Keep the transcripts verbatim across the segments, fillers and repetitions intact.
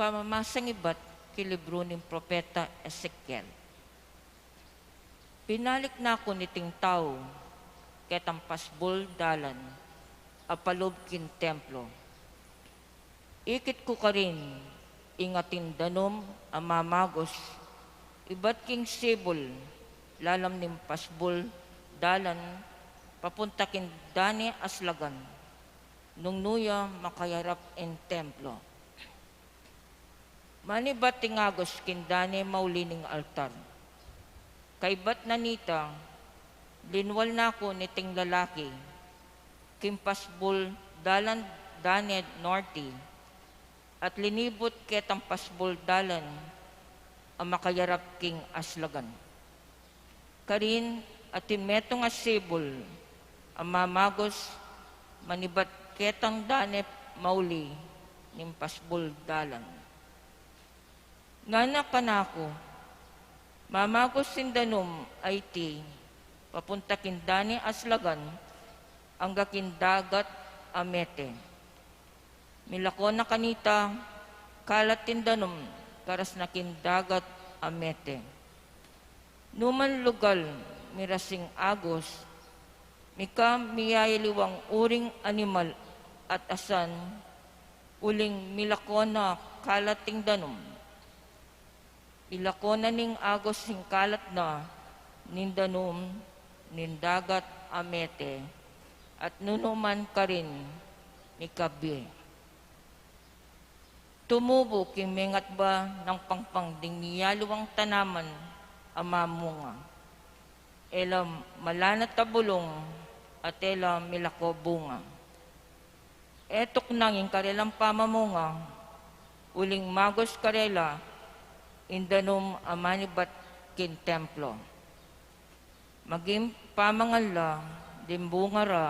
Pamamasang ibat king libru ning propeta Ezekiel. Binalik na ku niting tau ketang pasbul dalan a palub king templo. Ikit ku karin ing atin danum a mamagus ibat king sibul lalam ning pasbul dalan papunta king dane aslagan, nung nu ya makayarap ing templo. Manibat ing agus king dane mauli ning altar. Kaibat na nita, linwal na ku niting lalaki king pasbul dalan dane norte, at linibut ketang pasbul dalan a makayarap king aslagan. Karin atin metung a sibul a mamagus manibat ketang dane mauli ning pasbul dalan. Ngana kanaku, mamagus ing danum a iti papunta king dane aslagan angga king dagat a mete. Milako na kanita, kalat ing danum karas na king dagat a mete. Numan lugal mirasing agus, mika miyayaliwang uring animal at asan, uling milako na kalat ing danum. Ilako na ning agus ing kalat na ning danum ning dagat a mete, at nunuman karin mikabie. Tumubu king mengatba nang pangpang ding miyaliwang tanaman a mamunga. E la malanat a bulung at e la milako bunga. E tuknang ing karelang pamamunga, uling magus karela ing danum a manibat king templo. Maging pamangan la ding bunga ra,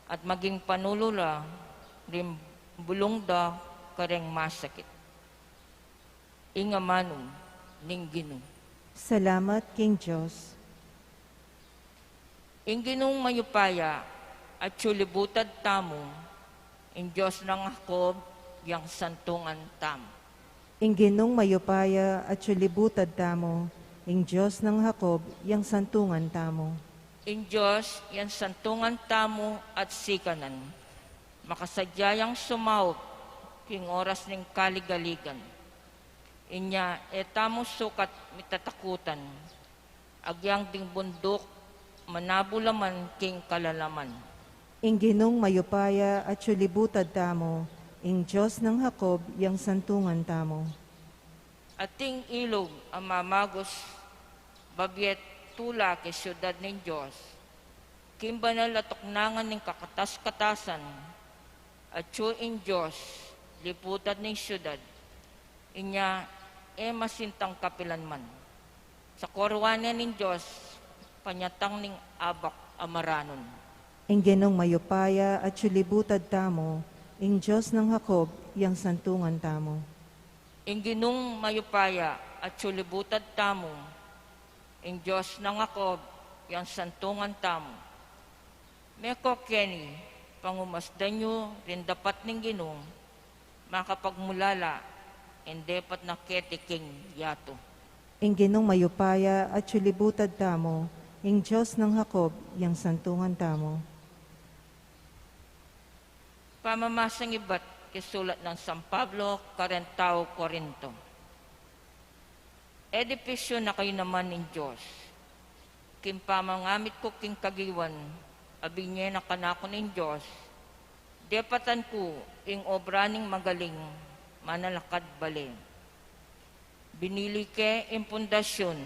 at maging panulu la ding bulung da kareng masakit. Ing amanu ning Ginu. Salamat king Dios. Ing Ginung mayupaya atyu libutad tamu, ing Dios nang Jacob yang santungan tamu. Ing Ginung mayupaya atyu libutad tamu, ing Dios nang Jacob yang santungan tamu. Ing Dios yang santungan tamu at sikanan, makasadya yang sumaup king oras ning kaligaligan. Inya e tamu sukat mitatakutan, agyang ding bunduk manabu la man king kalalaman. Ing Ginung mayupaya atyu libutad tamu, ing Dios nang Jacob yang santungan tamu. Ating ilug a mamagus, babie tula king siudad ning Dios, king banal a tuknangan ning kakatas-katasan, atyu ing Dios libutad ning siudad, inya e masintang kapilan man. Sa korwa ne ning Dios panyatang ning abak a maranun. Ing Ginung mayupaya atyu libutad tamu, ing Dios nang Jacob yang santungan tamu. Ing Ginung mayupaya atyu libutad tamu, ing Dios nang Jacob yang santungan tamu. Meko keni, pangumasdan yu ring dapat ning Ginu, makapagmulala ing depat na keti king yatu. Ing Ginung mayupaya atyu libutad tamu, ing Dios nang Jacob yang santungan tamu. Pamamasang ibat king sulat nang San Pablo kareng tau Corinto. Edipisyu na kayu naman ning Dios. King pamangamit ku king kagiwan a binie na kanaku ning Dios, depatan ku ing obra ning magaling manalakad bale. Binili ke ing pundasyun,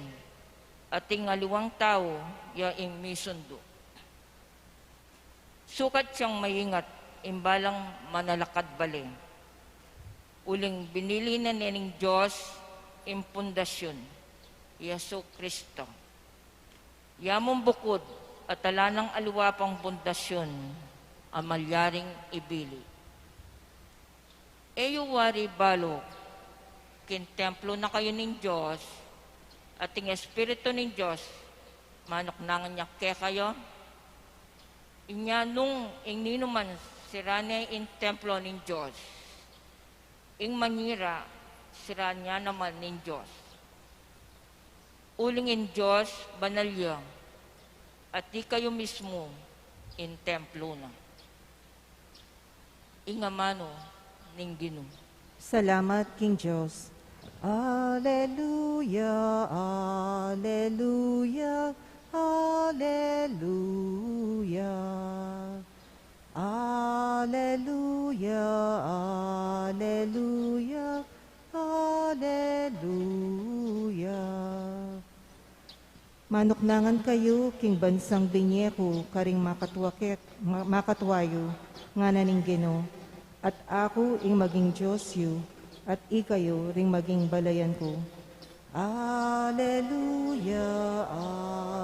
at ing aliwang tau ya ing misundu. Sukat yang maingat ing balang manalakad bale, uling binili na ne ning Dios ing pundasyun, Jesu Cristo. Ya mung bukud at ala nang aliwa pang pundasyun a malyaring ibili. E yu wari balu king templo na kayu ning Dios, at ing Espiritu ning Dios manuknangan ya kekayu? Inya nung ing ninuman sira ne ing templo ning Dios, Ing manira, sira ne naman ning Dios. Uling ing Dios banal ya, at ikayu mismu ing templo na. Ing amanu ning Ginu. Salamat king Dios. Aleluya, aleluya, aleluya. Aleluya, aleluya, aleluya. Manuknangan kayu king bansang binye ku karing makatwa kek-, ma-, makatwa yu, ngana ning Ginu, at aku ing maging Dios yu, at ikayu ring maging balayan ku. Aleluya,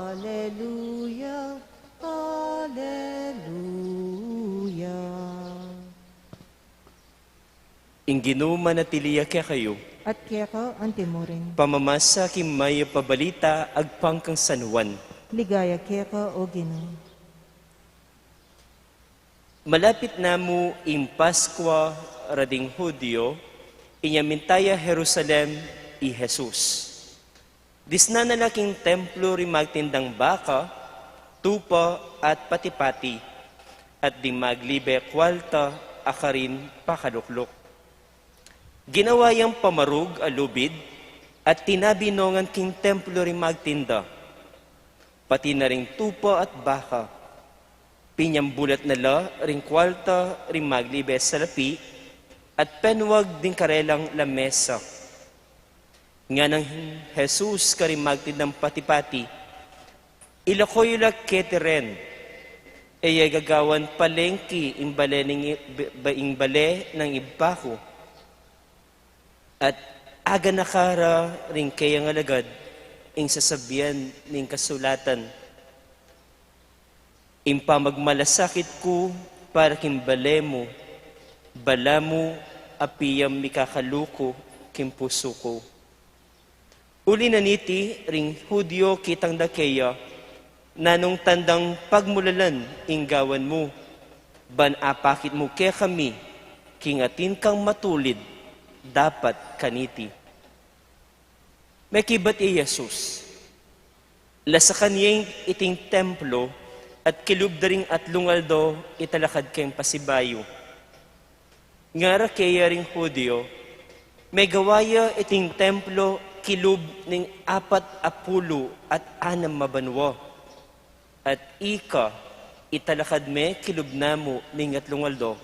aleluya, aleluya. Ing Ginu manatili ya kekayu. At keka antimurin. Pamamasa king mayap a balita agpang kang San Juan. Ligaya keka, O Ginu. Malapit na mu ing Paskua ra ding Judio, inya minta ya Jerusalem i Jesus. Disnan na la king templo ring magtindang baka, tupa, at pati-pati, at ding maglibe kualta a karin pakalukluk. Ginawa yang pamarug a lubid, at tinabi nongan king templo ring magtinda, pati na ring tupa at baka. Pinyambulat na la ring kualta ring maglibe salapi, at penwag ding karelang lamesa. Nganang Jesus karing magtindang pati-pati, ilako yu la keti ren, e ye gagawan palengki ing bale ning i-, b-, b-, ing bale nang Ibpa ku. At aganaka ra ring keyang alagad ing sasabian ning kasulatan. Ing pamagmalasakit ku para king bale mu, balamu a piyang mikakaluku king pusu ku. Uli na niti ring Judio kitang da keya, nanung tandang pagmulalan ing gawan mu, ban apakit mu kekami king atin kang matulid dapat kaniti. Mekibat i Jesus. Lasakan ye iting templo at kilub da ring atlung aldo italakad keng pasibayu. Ngara keya ring Judio, megawa ya iting templo kilub ning apat a pulu at anam a banua. At ika, italakad me kilub namu ning atlung aldo.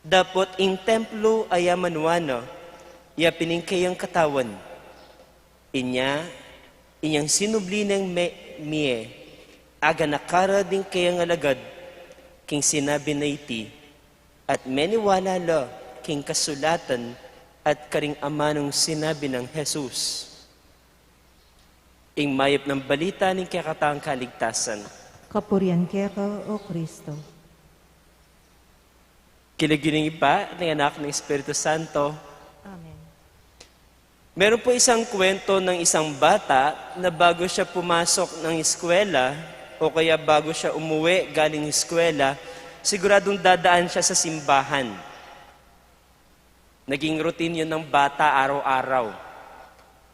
Dapot ing templo a ya manua na, ya pin ing keyang katawan. Inya, inyang sinubli neng me-, mie, aganaka ra ding keyang alagad king sinabi na iti, at meniwala la king kasulatan at karing amanung sinabi nang Jesus. Ing mayap nang balita ning kekatang kaligtasan. Kapurian keka, O Kristo. King lagyu ning Ibpa, ning Anak, ning Espiritu Santo. Amen. Meron po isang kwento ng isang bata na bago siya pumasok ng eskwela o kaya bago siya umuwi galing eskwela, siguradong dadaan siya sa simbahan. Naging routine yun ng bata araw-araw.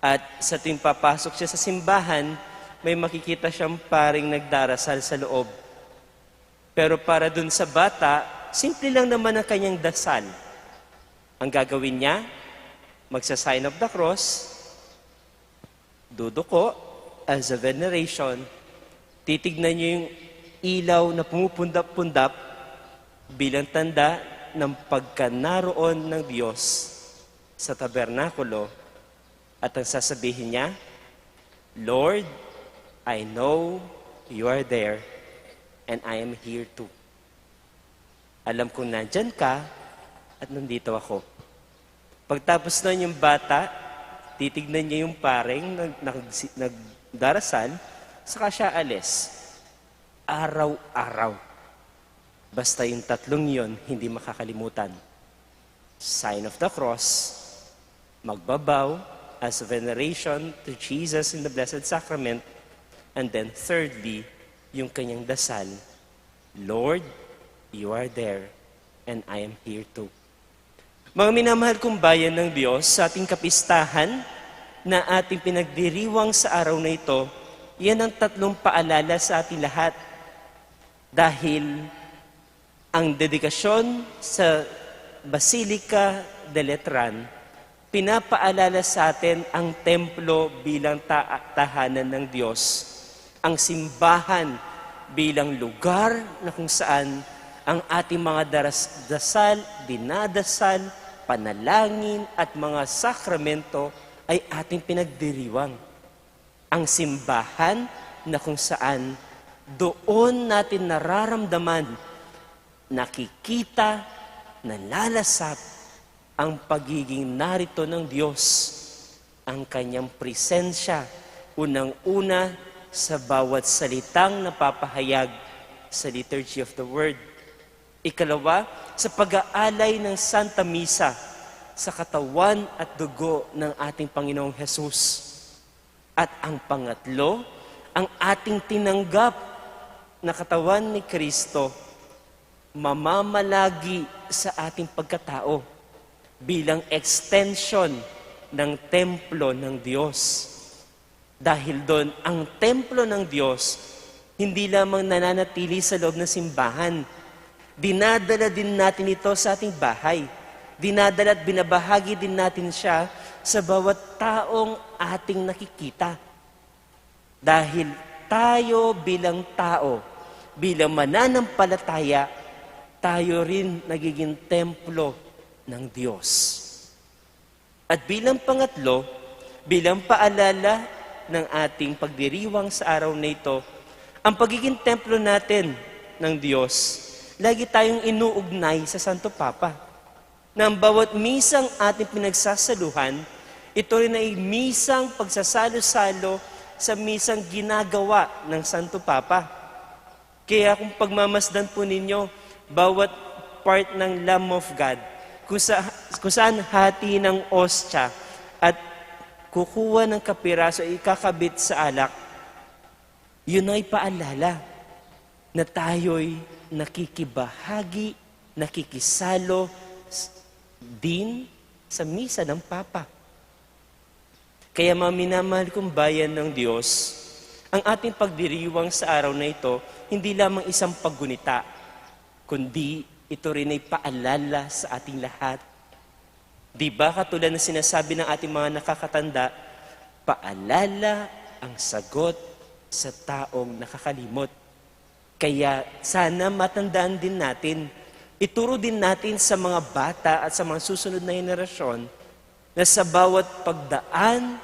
At sa tuwing papasok siya sa simbahan, may makikita siyang paring nagdarasal sa loob. Pero para dun sa bata, simple lang naman ang kanyang dasal. Ang gagawin niya, magsa-sign of the cross, duduko, as a veneration, titignan niya yung ilaw na pumupundap-pundap bilang tanda ng pagkanaroon ng Diyos sa tabernakulo, at ang sasabihin niya, "Lord, I know you are there, and I am here too." Alam kong nandyan ka at nandito ako. Pagtapos nun, yung bata, titignan niya yung pareng nag-, nag-, nagdarasal, saka siya alis. Araw-araw. Basta yung tatlong yon, hindi makakalimutan. Sign of the cross, magbabaw as veneration to Jesus in the Blessed Sacrament, and then thirdly, yung kanyang dasal, "Lord, you are there, and I am here too." Mga minamahal kong bayan ng Diyos, sa ating kapistahan na ating pinagdiriwang sa araw na ito, yan ang tatlong paalala sa ating lahat. Dahil ang dedikasyon sa Basilica de Letran, pinapaalala sa atin ang templo bilang ta- tahanan ng Diyos, ang simbahan bilang lugar na kung saan ang ating mga daras- dasal, dinadasal, panalangin at mga sakramento ay ating pinagdiriwang. Ang simbahan na kung saan doon natin nararamdaman, nakikita, nalalasap ang pagiging narito ng Diyos, ang kanyang presensya, unang-una sa bawat salitang napapahayag sa Liturgy of the Word. Ikalawa, sa pag-aalay ng Santa Misa sa katawan at dugo ng ating Panginoong Hesus. At ang pangatlo, ang ating tinanggap na katawan ni Kristo, mamamalagi sa ating pagkatao bilang extension ng templo ng Diyos. Dahil doon, ang templo ng Diyos hindi lamang nananatili sa loob ng simbahan. Dinadala din natin ito sa ating bahay. Dinadala at binabahagi din natin siya sa bawat taong ating nakikita. Dahil tayo bilang tao, bilang mananampalataya, tayo rin nagiging templo ng Diyos. At bilang pangatlo, bilang paalala ng ating pagdiriwang sa araw na ito, ang pagiging templo natin ng Diyos, lagi tayong inuugnay sa Santo Papa. Na ang bawat misang ating pinagsasaluhan, ito rin ay misang pagsasalo-salo sa misang ginagawa ng Santo Papa. Kaya kung pagmamasdan po ninyo, bawat part ng Lamb of God, kung, sa, kung saan hati ng ostya at kukuha ng kapiraso, ikakabit sa alak, yun ay paalala na tayo'y nakikibahagi, nakikisalo s- din sa misa ng Papa. Kaya, mga minamahal kong bayan ng Diyos, ang ating pagdiriwang sa araw na ito, hindi lamang isang paggunita, kundi ito rin ay paalala sa ating lahat. Di ba, katulad ng sinasabi ng ating mga nakakatanda, paalala ang sagot sa taong nakakalimot. Kaya sana matandaan din natin, ituro din natin sa mga bata at sa mga susunod na henerasyon na sa bawat pagdaan,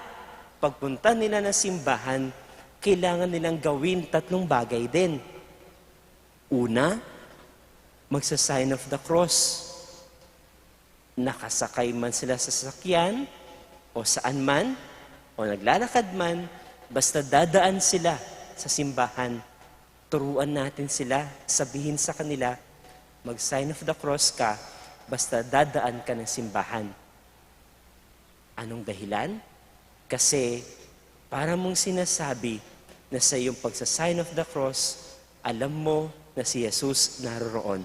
pagpunta nila ng simbahan, kailangan nilang gawin tatlong bagay din. Una, magsa-sign of the cross. Nakasakay man sila sa sasakyan, o saan man, o naglalakad man, basta dadaan sila sa simbahan, turuan natin sila, sabihin sa kanila, "Mag-sign of the cross ka, basta dadaan ka ng simbahan." Anong dahilan? Kasi para mong sinasabi na sa iyong pagsa-sign of the cross, alam mo na si Jesus naroroon.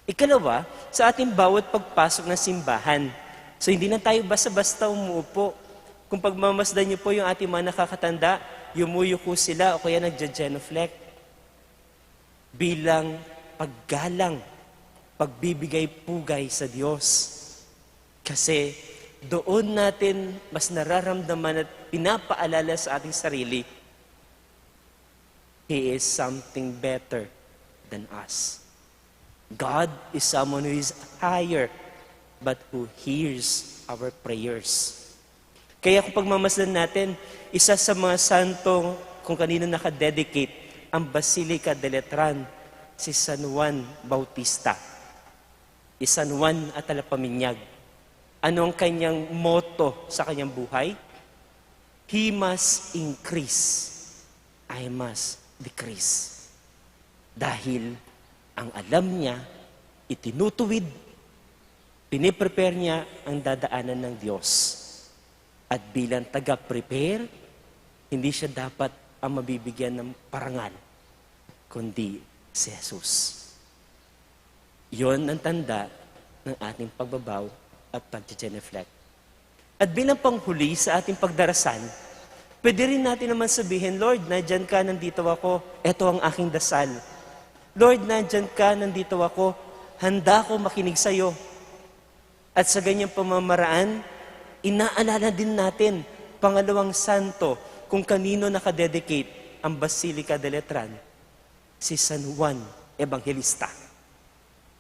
Ikalawa, sa ating bawat pagpasok ng simbahan. So, hindi lang tayo basta-basta umuupo. Kung pagmamasdan niyo po yung ating mga nakakatanda, yumuyuko sila o kaya nagja-genuflect bilang paggalang, pagbibigay pugay sa Diyos. Kasi doon natin mas nararamdaman at pinapaalala sa ating sarili, He is something better than us. God is someone who is higher, but who hears our prayers. Kaya kung pagmamasdan natin, isa sa mga santo kung kanino nakadedicate ang Basilica de Letran, si San Juan Bautista. Si San Juan at Talapaminyag. Ano ang kanyang motto sa kanyang buhay? "He must increase, I must decrease." Dahil ang alam niya, itinutuwid, piniprepare niya ang dadaanan ng Diyos. At bilang taga-prepare, hindi siya dapat ang mabibigyan ng parangal, kundi si Jesus. Yon ang tanda ng ating pagbabau at pagje-genuflect. At bilang panghuli sa ating pagdarasal, pwede rin natin naman sabihin, "Lord, nandiyan ka, nandito ako. Eto ang aking dasal. Lord, nandiyan ka, nandito ako. Handa ako makinig sa'yo." At sa ganyang pamamaraan, inaalala din natin pangalawang santo kung kanino nakadedicate ang Basilica de Letran, si San Juan Evangelista.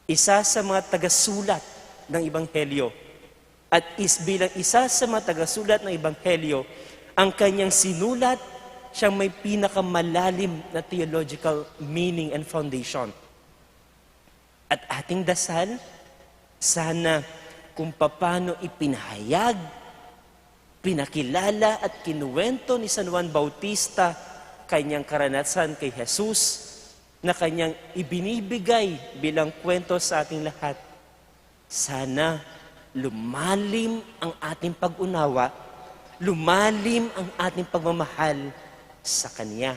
Isa sa mga tagasulat ng Ebanghelyo. At is, bilang isa sa mga tagasulat ng Ebanghelyo, ang kanyang sinulat, siyang may pinakamalalim na theological meaning and foundation. At ating dasal, sana kung papaano ipinahayag, pinakilala at kinuwento ni San Juan Bautista kanyang karanasan kay Jesus na kanyang ibinibigay bilang kwento sa ating lahat. Sana lumalim ang ating pag-unawa, lumalim ang ating pagmamahal sa Kanya.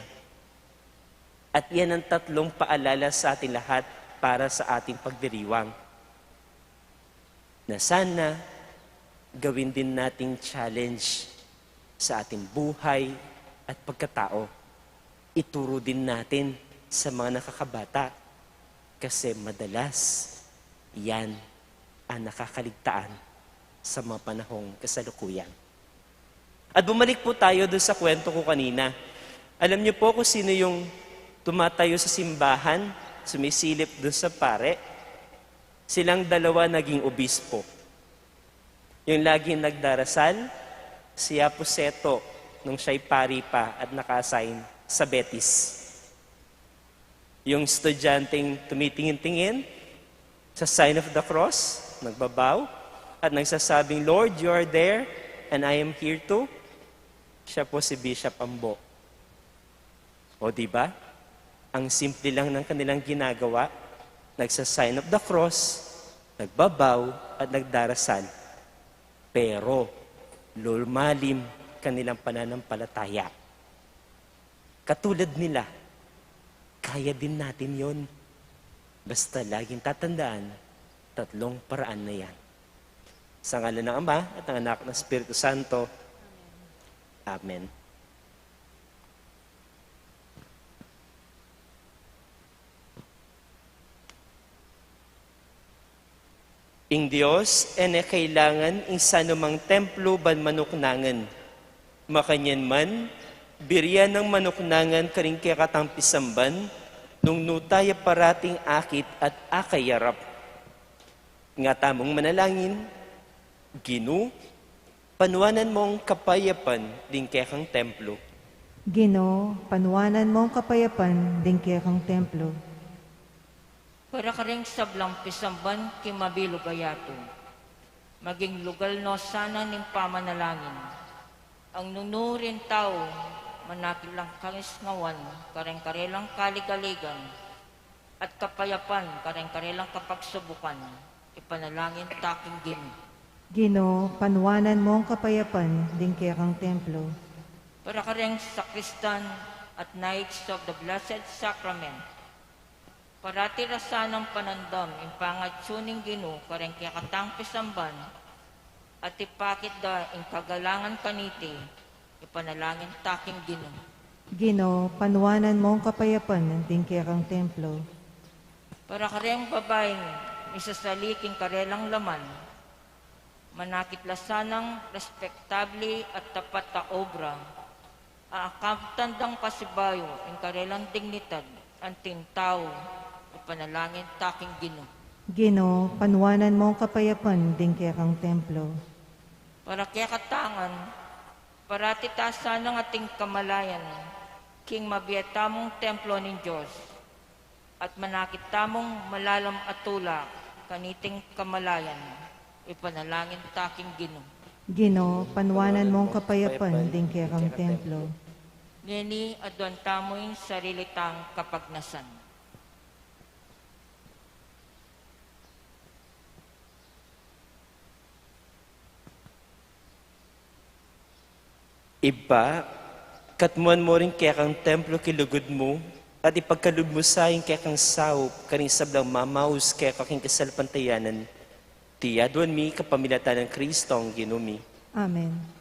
At yan ang tatlong paalala sa ating lahat para sa ating pagdiriwang, na sana gawin din nating challenge sa ating buhay at pagkatao. Ituro din natin sa mga nakakabata, kasi madalas yan ang nakakaligtaan sa mga panahong kasalukuyan. At bumalik po tayo doon sa kwento ko kanina. Alam niyo po kung sino yung tumatayo sa simbahan, sumisilip doon sa pare? Silang dalawa naging obispo. Yung laging nagdarasal, si Apo Seto, nung siya'y pari pa at naka-assign sa Betis. Yung estudyanteng tumitingin-tingin sa sign of the cross, nagbabau, at nagsasabing, "Lord, you are there, and I am here too." Siya po si Bishop Ambo. O, di ba? Ang simple lang ng kanilang ginagawa, nagsa-sign of the cross, nagbabau, at nagdarasal. Pero lumalim kanilang pananampalataya. Katulad nila, kaya din natin yon. Basta laging tatandaan, tatlong paraan na yan. Sa ngalan ng Ama, at ng Anak, at ng Espiritu Santo. Amen. Ing Dios, e ne kailangan ing sanumang templo ban manuknangan. Makanyan man, birian nang manuknangan karing kekatang pisamban, nung nu taya parating akit at akayarap. Nga tamung manalangin, Ginu, panuanan mong kapayapan ding kekang templo. Ginu, panuanan mong kapayapan ding kekang templo. Para karing sablang pisamban king mabilug a yatu, maging lugal no sana ning pamanalangin. Ang nunu ring tau, manakit lang kangisngawan kareng karelang kaligaligan, at kapayapan kareng karelang kapagsubukan, ipanalangin ta king Ginu. Ginu, panuanan mong kapayapan ding kekang templo. Para kareng sakristan at Knights of the Blessed Sacrament, parati ra sanang panandam ing pangatsu ning Ginu kareng kekatang pisamban, at ipakit da ing kagalangan kaniti, ipanalangin ta king Ginu. Ginu, panuanan mong kapayapan ding kekang templo. Para kareng babaing misasali king karelang laman, manakit la sanang respektabli at tapat a obra, a akamtan dang pasibayu ing karelang dignidad anting tau, ipanalangin ta king Ginu. Ginu, panuanan mong kapayapan ding kekang templo. Para kekatang ngan, parati ta sanang ating kamalayan king mabie tamung templo ning Dios, at manakit tamung malalam a tula kaniting kamalayan, ipanalangin ta king Ginu. Ginu, panuanan mong kapayapan ding kekang templo. Ngeni aduan tamu ing sarili tang kapagnasan. Ibpa, katmuan mo ring kekang templo king lugud mu, at ipagkalub mu sa ing kekang saup karing sablang mamaus keka king kasalpantayanan. Iti aduan mi kapamilatan nang Kristong Ginu mi. Amen.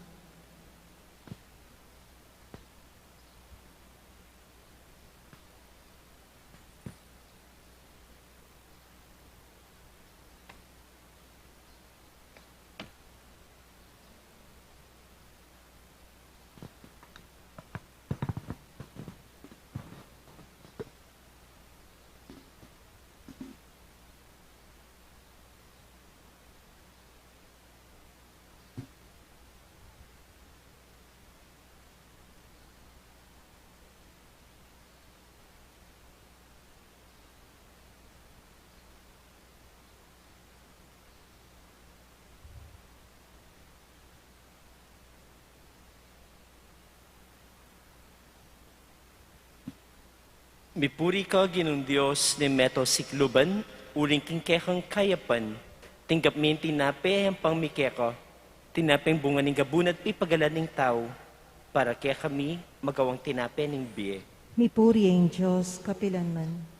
Mipuri ka, Ginung Dios ning meto sikluban, uling king kekang kayapan, tinggap mi ing tinape ampang mi keka, tinapeng bunga ning gabun at pipagalan ning tau, para kekami magawang tinape ning bie. Mipuri ing Dios kapilanman.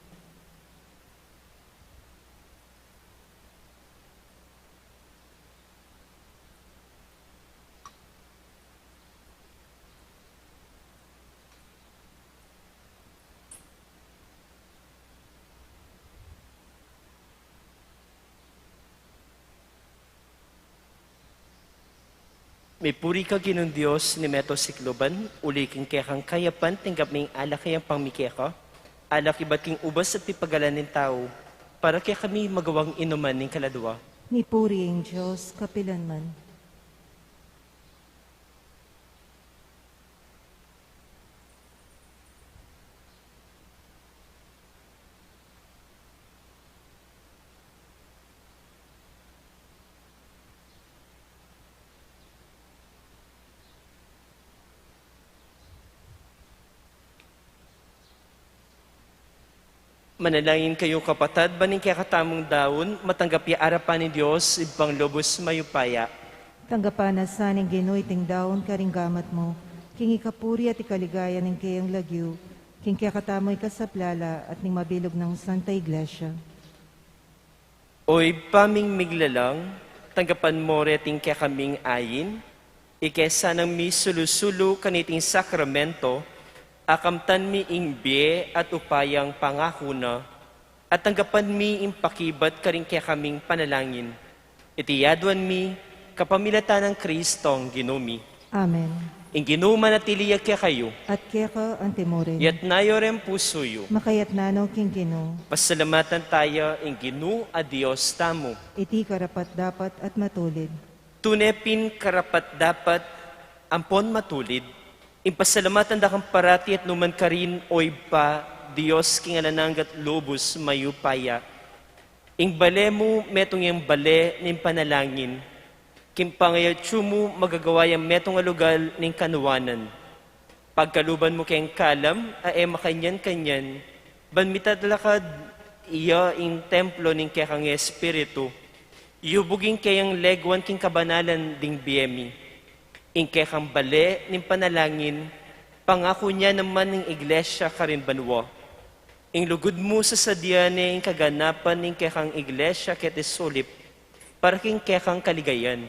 Mipuri ka, Ginung Dios ning meto sikluban, uli king kekang kayapan tinggap mi ing alak a ampang mi keka, alak ibat king ubas at pipagalan ning tau, para kekami magawang inuman ning kaladua. Mipuri ing Dios kapilanman. Manalangin kayu, kapatad, ban ing kekatamung daun matanggap ya arapan ning Dios, Ibpang lubus mayupaya. Tanggapan na sa ning Ginu iting daun karing gamat mu, king ikapuri at ikaligaya ning keyang lagyu, king kekatamung ikasaplala at ning mabilug nang Santa Iglesia. O Ibpa ming miglalang, tanggapan mo reting kekaming ain, ike sanang misulu-sulu kaniting sakramento, akamtan mi ing bie at upayang pangaku na, at tanggapan mi ing pakibat karing kekaming panalangin. Iti aduan mi kapamilatan nang Kristong Ginu mi. Amen. Ing Ginu manatili ya kekayu. At keka antimurin. Iyatas yu reng pusu yu. Makayatas no king Ginu. Pasalamatan taya ing Ginu a Dios tamu. Iti karapat-dapat at matulid. Tune pin karapat-dapat ampon matulid, ing pasalamatan da kang parati at nu man karin, O Ibpa, Dios king alang angga at lubus mayupaya. Ing bale mu metung yang bale ning panalangin. King pangayatsu mu magagawa yang metung a lugal ning kanuanan. Pagkaluban mu keng kalam a e makanyan-kanyan, ban mitalakad ya ing templo ning kekang Espiritu, yubugin ke yang leguan king kabanalan ding bie mi. Ing kekang bale ning panalangin, pangaku na naman ning Iglesia karin banua. Ing lugud mu sasadya ne ing kaganapan ning kekang Iglesia keti sulip, para king kekang kaligayan.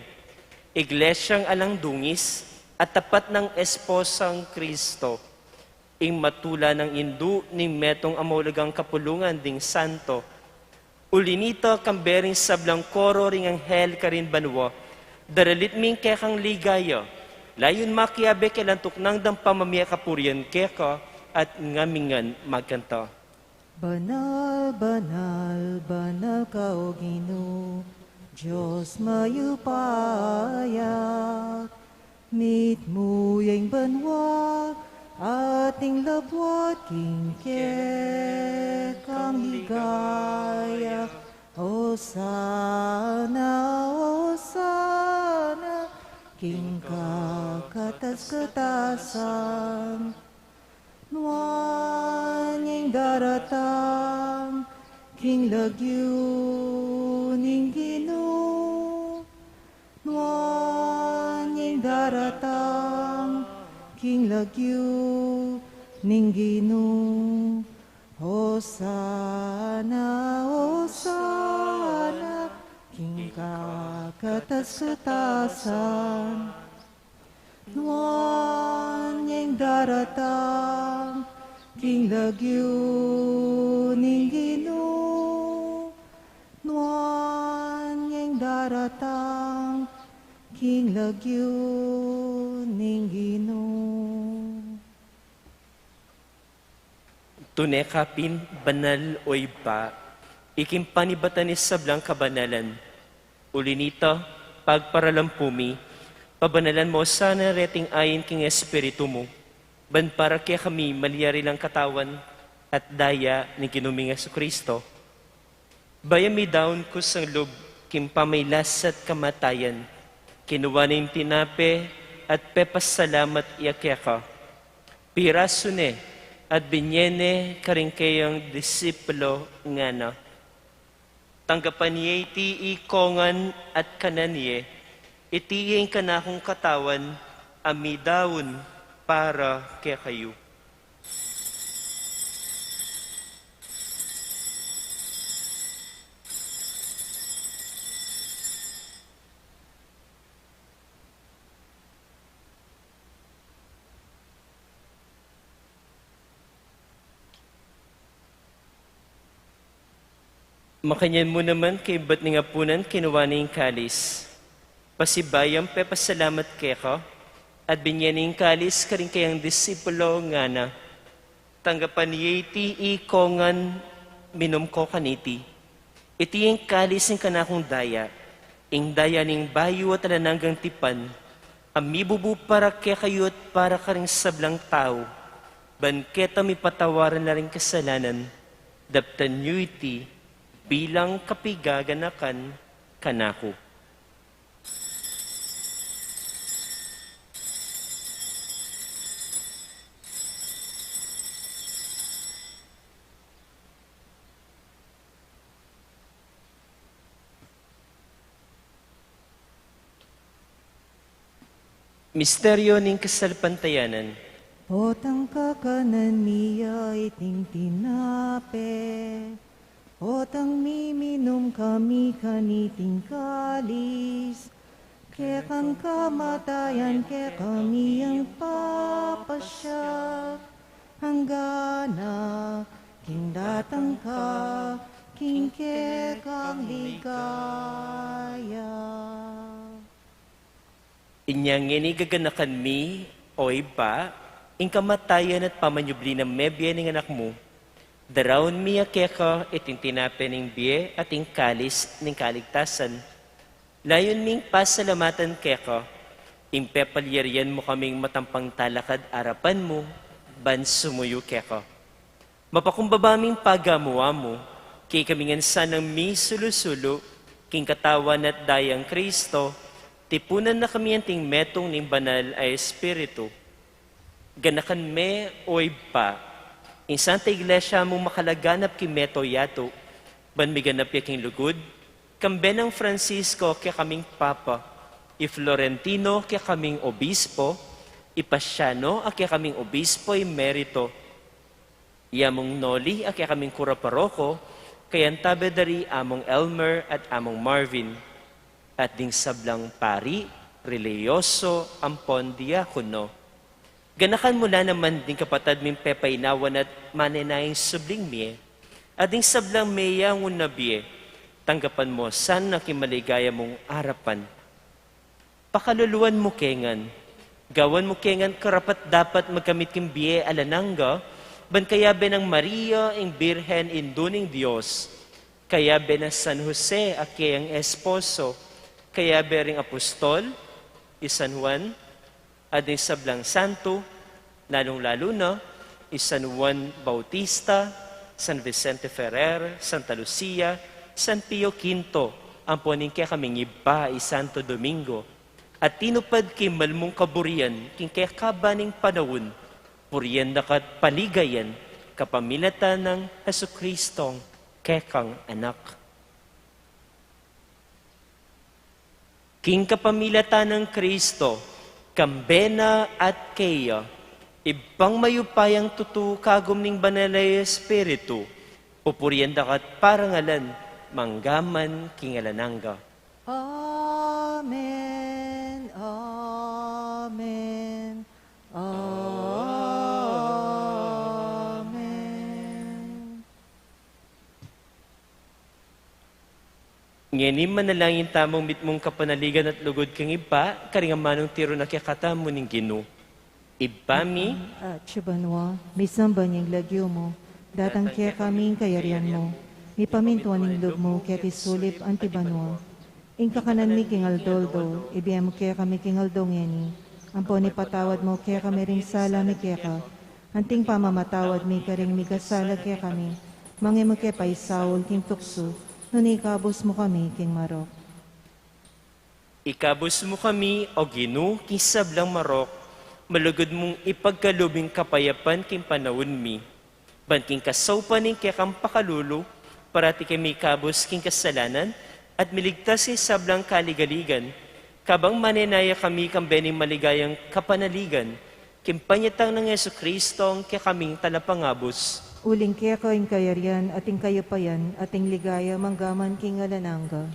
Iglesiang alang dungis at tapat nang esposang Kristo, ing matula nang indu ning metung a maulagang kapulungan ding santo. Uli nita, kambe ring sablang koro ring anghel karin banua, daralit mi ing kekang ligaya, layun makiabe keng lantuk nang dang pamamie kapurian keka, at ngami ngan magkanta. Banal, banal, banal ka, O Ginu, Dios mayupaya, mitmu ya ing banua at ing labuad king kekang ligaya. Osana, osana, king kakatas-katasan. Nuan ya ing daratang king lagyu ning Ginu. Nuan ya ing daratang king lagyu ning Ginu. Osana, osana, Ing kakatas-katasan, nuan yang daratang king lagyu ning Ginu, nuan yang daratang king lagyu ning Ginu. Tune ka pin banal, o Ibpa, iking panibatan ning sablang kabanalan. Uli nita, pagparalampu mi, pabanalan mo sana reting ain king Espiritu mu, ban para kekami malyari lang katawan at daya ning Ginu ming Jesucristo. Bayu midaun kusang lub king pamailas at kamatayan, kinua ne ing tinape at pepasalamat ya keka. Pirasu ne at binye ne karing kayang disipulo, ngana: Tanggapan ye iti ikongan at kanan ye, iti ing kanakung katawan a midaun para kekayu. Makanyan mu naman kaybat ning apunan, kinua ne ing kalis, pasibayu yang pepasalamat keka, at binye ne ing kalis karing kayang disipulo, ngana: Tanggapan ye iti ikongan, minum ko kaniti. Iti ing kalis ning kanakung daya, ing daya ning bayu at alang anggang tipan, a mibubu para kekayu at para karing sablang tau, ban keta mipatawaran la ring kasalanan. Daptan yu iti bilang kapigaganakan kanaku. Misteryo ning kasalpantayanan. Potang kakanan mi ya iting tinape, potang miminum kami kaniting kalis, kekang kamatayan kekami yang papasiag, anggang king datang ka king kekang ligaya. Inya ngeni gaganakan mi, o Ibpa, ing kamatayan at pamanyubli nang mebie ning Anak mu. Daraun mi ya keka iting tinape ning bie at ing kalis ning kaligtasan. Layun ming pasalamatan keka ing pepalyarian mu kaming matampang talakad arapan mu ban sumuyu keka. Mapakumbaba ming pagamu-amu, kekami ngan sanang misulu-sulu king katawan at dayang Kristo, tipunan na kami anting metung ning Banal a Espiritu. Ganakan me, o Ibpa, ing Santa Iglesia mung makalaganap king meto yatu, ban miganap ya king lugud, kambe nang Francisco a kekaming Papa, i Florentino a kekaming Obispo, i Paciano a kekaming Obispo Emerito, i Among Noli a kekaming Kura Paroko, kayantabe da ri Among Elmer at Among Marvin, at ding sablang pari, relihiyoso, ampon diakono. Ganakan mu la naman ding kapatad ming pepainawan at manenayang subling mie, at ding sablang meyangu na bie, tanggapan mu sana king maligaya mung arapan. Pakaluluan mu ke ngan, gawan mu ke ngan karapat-dapat magkamit king bie alang angga, ban kayabe nang Maria ing Birhen, Indu ning Dios, kayabe nang San Jose a keyang esposo, kayabe ring apostol, i San Juan, at ding sablang santo, lalung-lalu na i San Juan Bautista, San Vicente Ferrer, Santa Lucia, San Pio Quinto, ampon ing kekaming Ibpa i Santo Domingo, a tinupad king malmung kaburian king kekaba ning panaun, purian da ka at paligayan kapamilatan nang Jesucristong kekang Anak. King kapamilatan nang Kristo, kambe na at keya, Ibpang mayupayang tutu, kagum ning Banal a Espiritu, pupurian da ka at parangalan, mangga man king alang angga. Ngeni manalangin tamung mitmung kapanaligan at lugud kang Ibpa, karing amanung tiru na kekatamu ning Ginu. Ibpa mi, atsu ka banua, misamban ya ing lagyu mu, datang kekami ing kayarian mu, mipamintuan ing lub mu keti sulip anti banua. Ing kakanan mi king aldo-aldo, ibie mu kekami king aldo ngeni, ampon ipatawad mu kekami ring sala mi keka, anting pamamatawad mi karing mikasala kekami, manga e mu ke paisaul king tuksu, nune ikabus mu kami king marok. Ikabus mu kami, O Ginu, king sablang marok, malugud mung ipagkalub ing kapayapan king panaun mi. Ban king kasaupan ning kekang pakalulu, parati kami ikabus king kasalanan, at miligtas king sablang kaligaligan, kabang manenaya kami kambe ning maligayang kapanaligan, king panyatang nang Jesucristo, ing kekaming talapangabus. Uling keka ing kayarian, at ing kayupayan, at ing ligaya, mangga man king alang angga.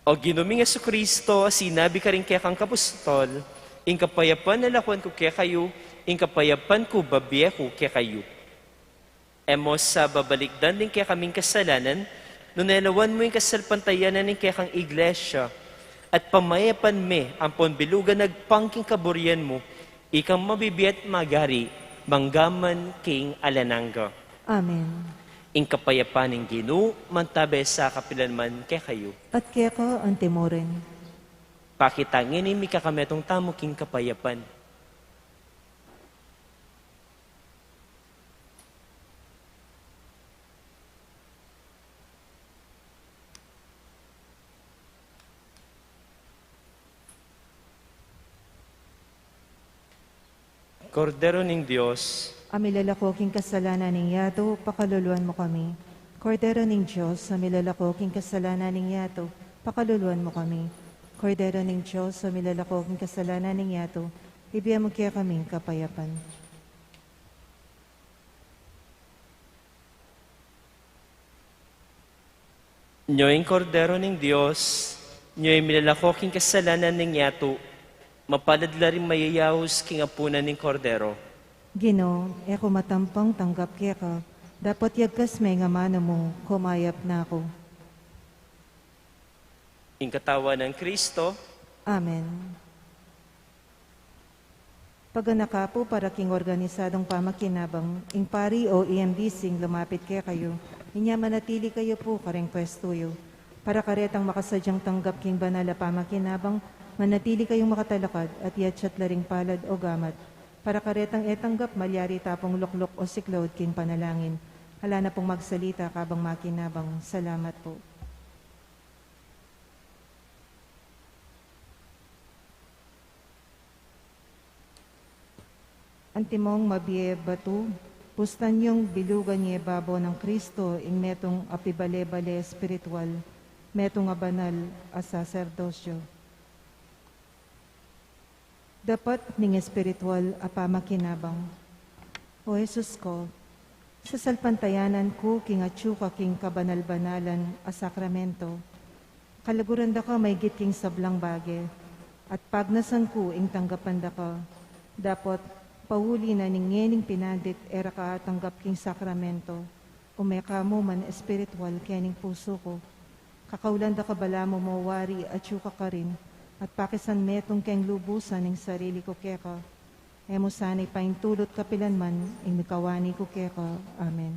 O Ginu ming Jesucristo, a sinabi karing kekang kapustol, ing kapayapan lalakwan ku kekayu, ing kapayapan ku babie ku kekayu. E mu sa babalikdan ding kekaming kasalanan, nune lawan mu ing kasalpantayanan ning kekang Iglesia, at pamayapan me ampon bilugan agpang king kaburian mu, ikang mabibie at magari, mangga man king alang angga. Amen. Ing kapayapan ning Ginu, mantabe sa kapilan man kekayu. At keka anti mu rin. Pakit ngeni ing mikakametung tamu king kapayapan. Kordero ning Dios, a milalako king kasalanan ning yatu, pakaluluan mu kami. Kordero ning Dios, a milalako king kasalanan ning yatu, pakaluluan mu kami. Kordero ning Dios, a milalako king kasalanan ning yatu, ibie mu kekami ing kapayapan. Nyo ing Kordero ning Dios, nyo ing milalako king kasalanan ning yatu, mapalad la ring mayayaus king apunan ning Kordero. Ginu, e ku matampang tanggap keka, dapot yagkas me ing amanu mu, kumayap na ku. Ing katawan nang Kristo. Amen. Paganaka pu para king organisadong pamakinabang, ing pari o E M D C ing lumapit kekayu, inya manatili kayu pu karing pwestu yu. Para karetang makasadyang tanggap king banal a pamakinabang, manatili kayung makatalakad at yatsat la ring palad o gamat. Para karetang e tanggap, malyari ta pung lukluk o siklaud king panalangin. Ala na pung magsalita kabang makinabang. Salamat pu. Antimong mabie batu, pustan yung bilugan ya babo nang Kristo ing metung a pibale-bale espiritual, metung a banal a saserdosyo. Dapat ning espiritual a pamakinabang. O Jesus ko, sasalpantayanan ku king atsu ka king kabanal-banalan a sakramento. Kaluguran da ka maygit king sablang bage, at pagnasan ku ing tanggapan da ka. Dapot, pauli na ning ngening pinandit e ra ka atanggap king sakramento, ume ka mu man espiritual kening pusu ku. Kakaulan da ka balamu mo wari atsu ka karin, at pakisan metung keng lubusan ing sarili ku keka. E mu sana ipaintulut kapilan man ing mikawani ku keka. Amen.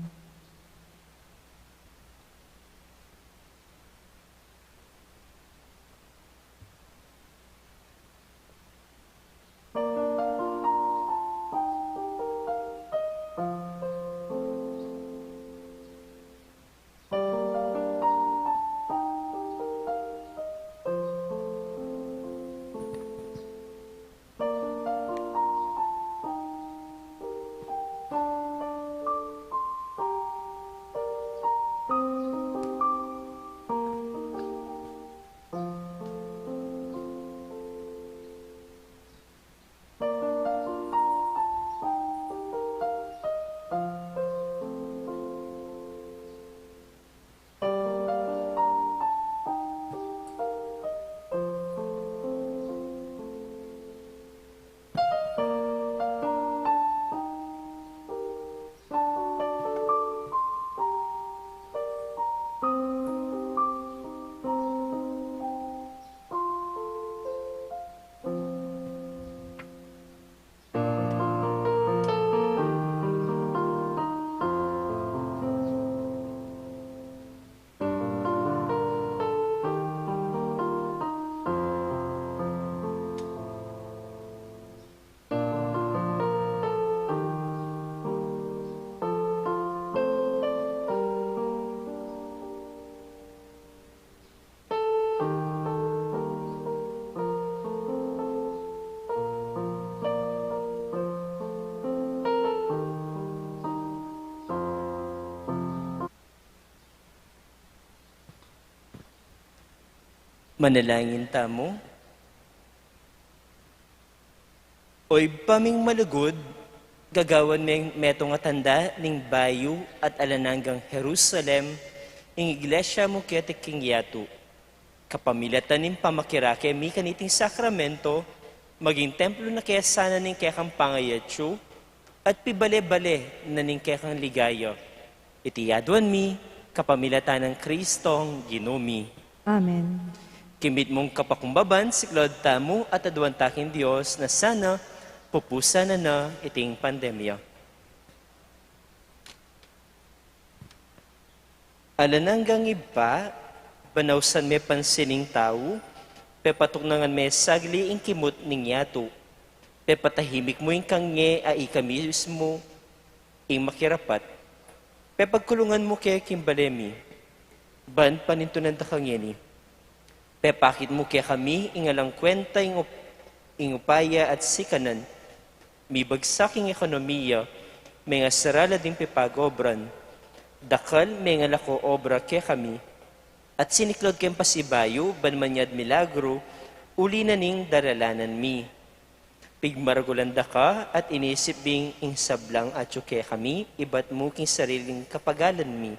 Manalangin tamu. O Ibpa ming malugud, gagawan me metung a tanda ning bayu at alang anggang Jerusalem, ing iglesia mu keti king yatu. Kapamilatan ning pamakirake mi kaniting sakramento, maging templo na ke sana ning kekang pangayatsu, at pibale-bale na ning kekang ligaya. Iti aduan mi, kapamilatan nang Kristong Ginu mi. Amen. Kimit mung kapakumbaban, siklaud tamu at aduan ta king Dios na sana pupusan na na iting pandemya. Alang anggang Ibpa, banausan me pansin ning tau, pepatuknangan me sagli ing kimut ning yatu, pepatahimik mu ing kange a ika mismu ing makirapat, pepagkulungan mu ke king bale mi, ban panintunan da ka ngeni. Pepakit mu kekami ing alang kwenta ing up-, ing upaya at sikanan. Mibagsak ing ekonomiya, mengasara la ding pepagobran. Dakal mengalako obra kekami. At siniklaud keng pasibayu, ban manyad milagru, uli na ning daralanan mi. Pigmaragulan da ka at inisip bing ing sablang atyu kekami, ibat mu king sariling kapagalan mi.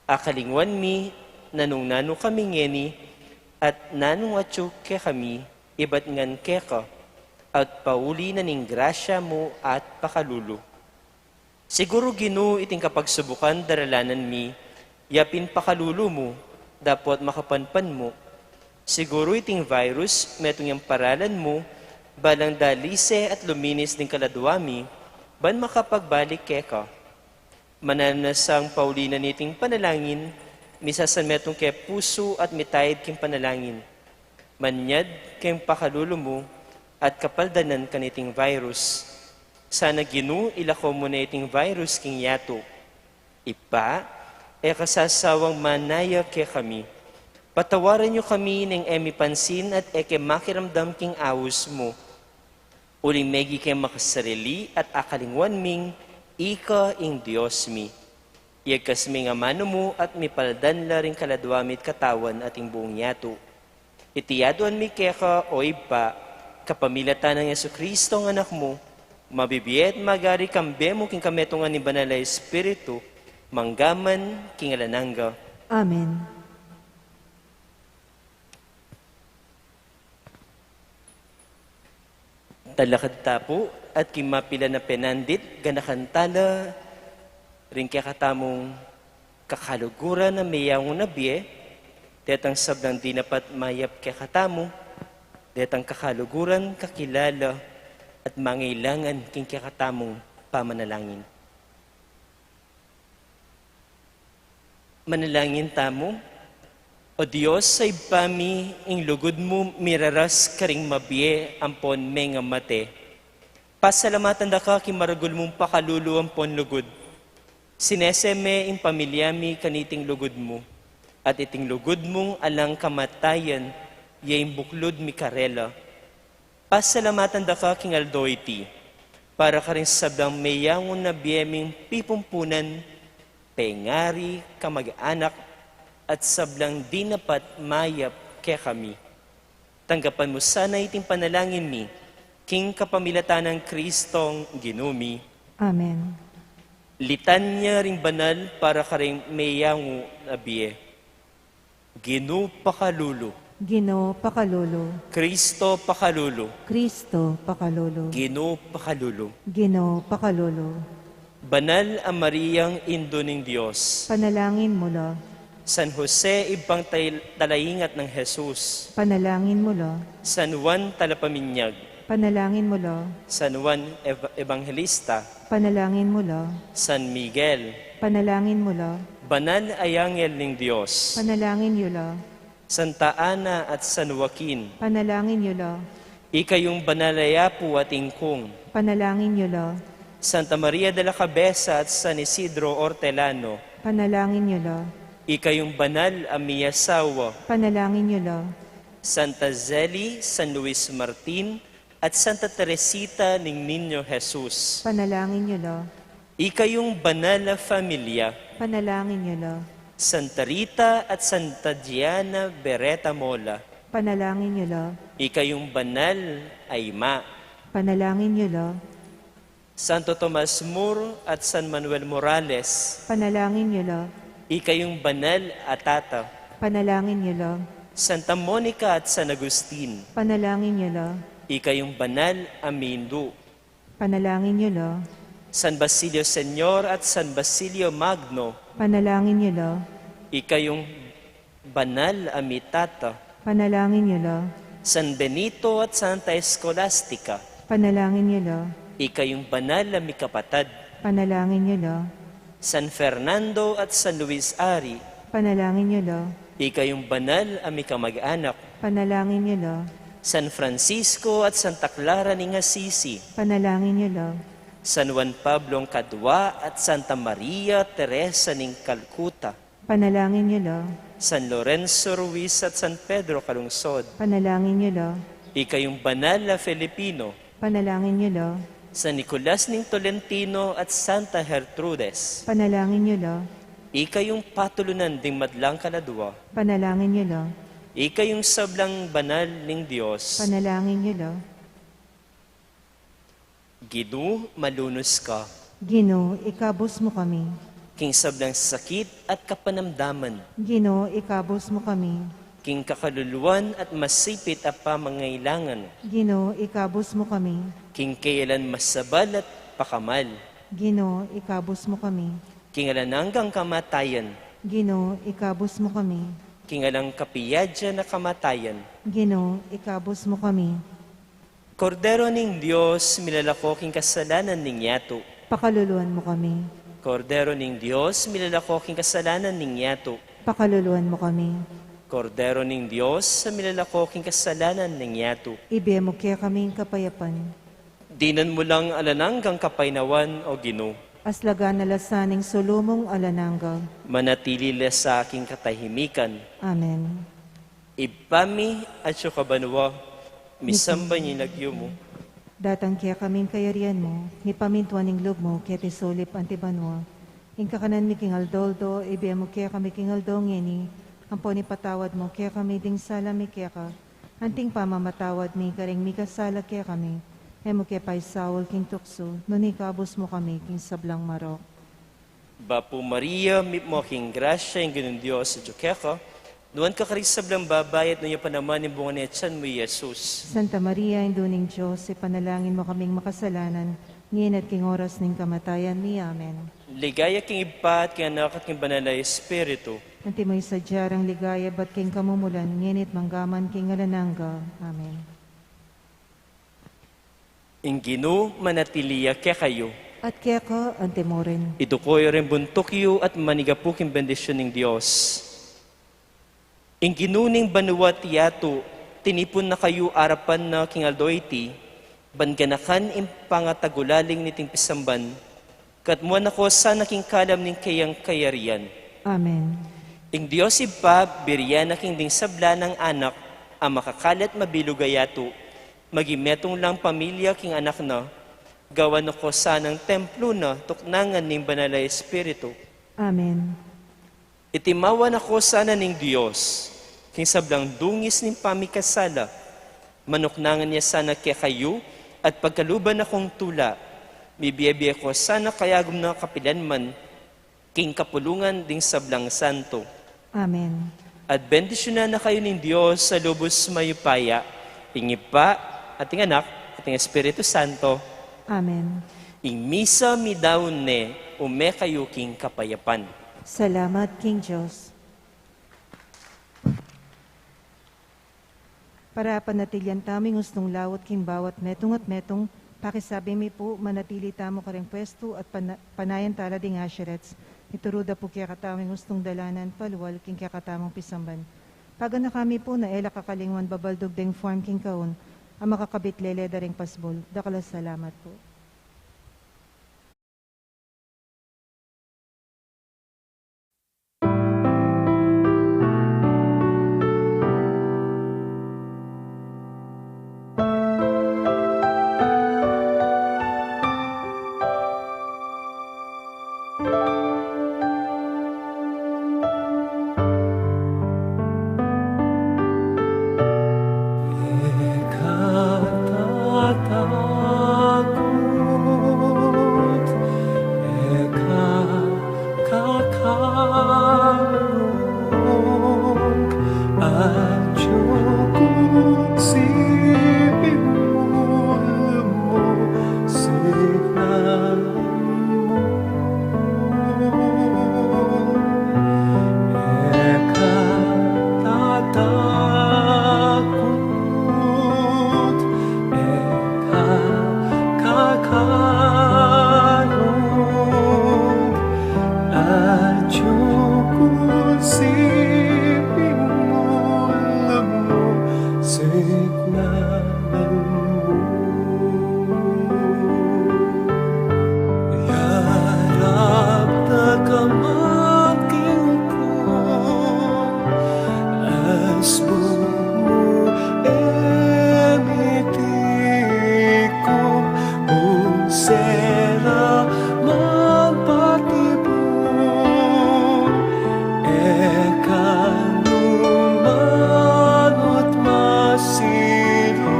Akalingwan mi, nanung nanu kami ngeni, at nanung atyu kekami, ibat ngan keka, at pauli na ning grasya mu at pakalulu. Siguru Ginu iting kapagsubukan daralanan mi, yapin pakalulu mu, dapot makapanpan mu. Siguru iting virus, metung yang paralan mu, balang dalise at luminis ding kaladua mi, ban makapagbalik keka. Mananasang pauli na niting panalangin, misasan metung ke pusu at mitayid king panalangin. Manyad keng pakalulu mu at kapaldanan kaniting virus. Sana Ginu ilako mu na iting virus king yatu. Ibpa, e ka sasawang manaya kekami. Patawaran yu kami neng e mi pansin at e ke makiramdam king aus mu. Uling megi ke makasarili at akalingwan ming ika ing Dios mi. Iyagkas me ing amanu mu at mipaldan la ring kaladua mi't katawan at ing buung yatu. Iti aduan mi keka, o Ibpa, kapamilatan nang Jesucristo a Anak mu, mabibie at magari kambe mu king kametungan ning Banal a Espiritu, mangga man king alang angga. Amen. Talakad ta pu at king mapilan a penandit, ganakan tala ring kekatamung kakaluguran a meyangu na bie, detang sablang dinapat mayap kekatamu, detang kakaluguran, kakilala, at mangailangan king kekatamung pamanalangin. Manalangin tamu. O Dios, a Ibpa mi, ing lugud mu miraras karing mabie ampon mengamate. Pasalamatan da ka king maragul mung pakalulu ampon lugud. Sinese me ing pamilya mi kaniting lugud mu, at iting lugud mung alang kamatayan, ya ing buklud mi karela. Pasalamatan da ka king aldo iti, para karing sablang meyangu na bie ming pipumpunan, pengari, kamag-anak, at sablang dinapat mayap kekami. Tanggapan mu sana iting panalangin mi, king kapamilatan nang Kristong Ginu mi. Amen. Litanya ring banal para karing meyangu na bie. Ginu pakalulu. Ginu pakalulu. Kristo pakalulu. Kristo pakalulu. Ginu pakalulu. Ginu pakalulu. Banal a Mariang Indu ning Dios. Panalangin mu la. San Jose, ibpang tay-, talaingat nang Jesus. Panalangin mu la. San Juan Talapaminyag. Panalangin mu la. San Juan Ev-, Evangelista. Panalangin mu la. San Miguel. Panalangin mu la. Banal a yangel ning Dios. Panalangin yu la. Santa Ana at San Joaquin. Panalangin yu la. Ikayung banal a yapu at ingkung. Panalangin yu la. Santa Maria de la Cabeza at San Isidro Hortelano. Panalangin yu la. Ikayung banal a miyasawa. Panalangin yu la. Santa Zeli, San Luis Martin, at Santa Teresita ning Niño Jesus. Panalangin yu la. Ikayung banal a familia. Panalangin yu la. Santa Rita at Santa Diana Beretta Mola. Panalangin niyo la. Ikayung banal a ima. Panalangin niyo la. Santo Tomas More at San Manuel Morales. Panalangin niyo la. Ikayung banal a tata. Panalangin niyo la. Santa Monica at San Agustin. Panalangin niyo la. Ikayung banal a mindu. Panalangin niyo la. San Basilio Senior at San Basilio Magno. Panalangin niyo la. Ikayung banal a mitata. Panalangin niyo la. San Benito at Santa Escolastica. Panalangin niyo la. Ikayung banal a mikapatad. Panalangin niyo la. San Fernando at San Luis Ari. Panalangin niyo la. Ikayung banal a mikamag-anak. Panalangin niyo la. San Francisco at Santa Clara ning Assisi. Panalangin niyo la. San Juan Pablo Kadwa at Santa Maria Teresa ning Calcutta. Panalangin niyo la. San Lorenzo Ruiz at San Pedro Calungsod. Panalangin niyo la. Ikayung banal a Filipino. Panalangin niyo la. San Nicolas ning Tolentino at Santa Gertrudes. Panalangin niyo la. Ikayung patulunan ding madlang kaladwa. Panalangin niyo la. Ikayung sablang banal ning Dios. Panalangin niyo la. Ginu, malunus ka. Ginu, ikabus mu kami. King sablang sakit at kapanamdaman. Ginu, ikabus mu kami. King kakaluluan at masipit a pamangailangan. Ginu, ikabus mu kami. King kayalan masabal at pakamal. Ginu, ikabus mu kami. King alang anggang kamatayan. Ginu, ikabus mu kami. King alang kapiadyan a kamatayan. Ginu, ikabus mu kami. Kordero ning Dios, milalako king kasalanan ning yatu. Pakaluluan mu kami. Kordero ning Dios, milalako king kasalanan ning yatu. Pakaluluan mu kami. Kordero ning Dios, milalako king kasalanan ning yatu. Ibie mu kekami ing kapayapan. Dinan mu lang alang anggang kapaynawan, O Ginu. Aslagan na la sa ning sulu mung alang angga. Manatili la sa king katahimikan. Amen. Ibpa mi, atsu ka banua, misamban ya ing lagyu mu. Datang kekami ing kayarian mu, mipamintuan ing lub mu keti sulip anti banua. Ing kakanan mi king aldo-aldo, ibie mu kekami king aldo ngeni, ampon ipatawad mu kekami ding sala mi keka, anting pamamatawad mi karing mikasala kekami. E mu ke paisaul king tuksu, nune ikabus mu kami king sablang marok. Bapu Maria, mitmu ka king grasya, ing Ginung Dios atyu keka. Nuan ka karing sablang babai, at nuan ya pa naman ing bunga ning atian mu, i Jesus. Santa Maria, Indu ning Dios, ipanalangin mu kaming makasalanan, ngeni at king oras ning kamatayan mi. Amen. Ligaya king Ibpa, at king Anak, at king Banal a Espiritu. Antimo ing sadya rang ligaya ibat king kamumulan, ngeni at mangga man king alang angga. Amen. Ing Ginu manatili ya kekayu. At keka antimurin. Iduku yu ring buntuk yu at manigapu king bendisyun ning Dios. Ing Ginu ning banua at yatu, tinipun na kayu arapan na king aldo iti, ban ganakan ing pangatagulaling niting pisamban, katmuan na ko sana king kalam ning kayang kayarian. Amen. Ing Dios Ibpa, biri na king ding sabla nang anak a makakal at mabilug a yatu, maging metung lang pamilya king anak na, gawan na ko sanang templo na tuknangan ning Banal a Espiritu. Amen. Itimawa na ko sana ning Dios king sablang dungis ning pamikasala, manuknangan ya sana kekayu at pagkaluban na kong tula, mibie-bie ko sana kayagum na kapilan man king kapulungan ding sablang santo. Amen. At bendisyunan na kayu ning Dios a lubus mayupaya, ing Ibpa, at ing Anak, at ing Espiritu Santo. Amen. Ing misa midaun ne, ume kayu king kapayapan. Salamat king Dios. Para panatilian tamu ing ustung laut king bawat metung at metung, pakisabi mi pu, manatili tamu karing pwestu at pana-, panayan tala ding usherettes. Ituru da pu kekatamu ing ustung dalanan palual king kekatamung pisamban. Paganaka mi pu na e la kakalingwan babaldug deng form king kaun a makakabit lele da ring pasbul. Dakal a salamat pu. Cuku siping mu, lamu siknanan mu. Yarap da ka makiuku, asbun mu e mitiku, nung sera man patibun, e ka nu manut masiru,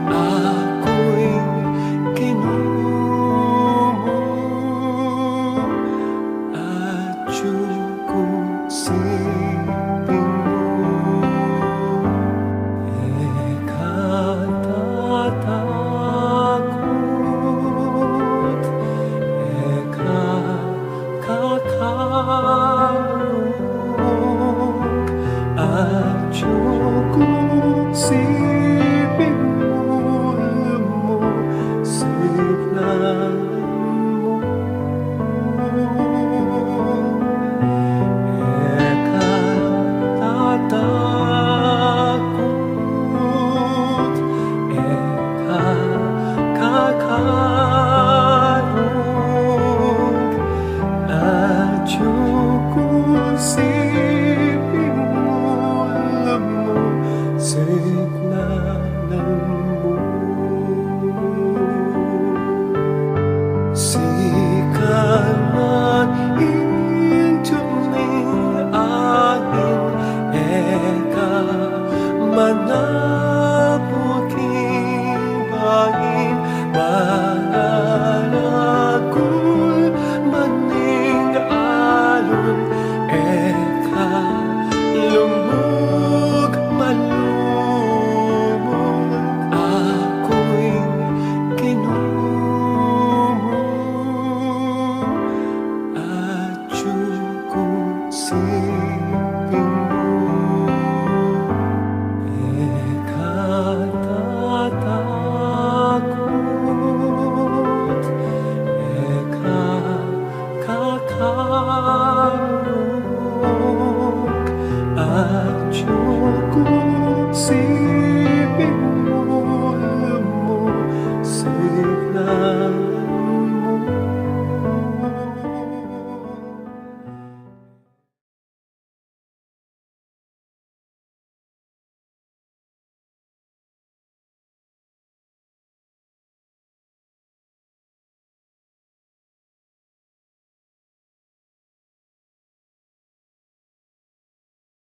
aku ing Ginu mu, atyu ku siping mu, e ka tatakut, e ka kakal.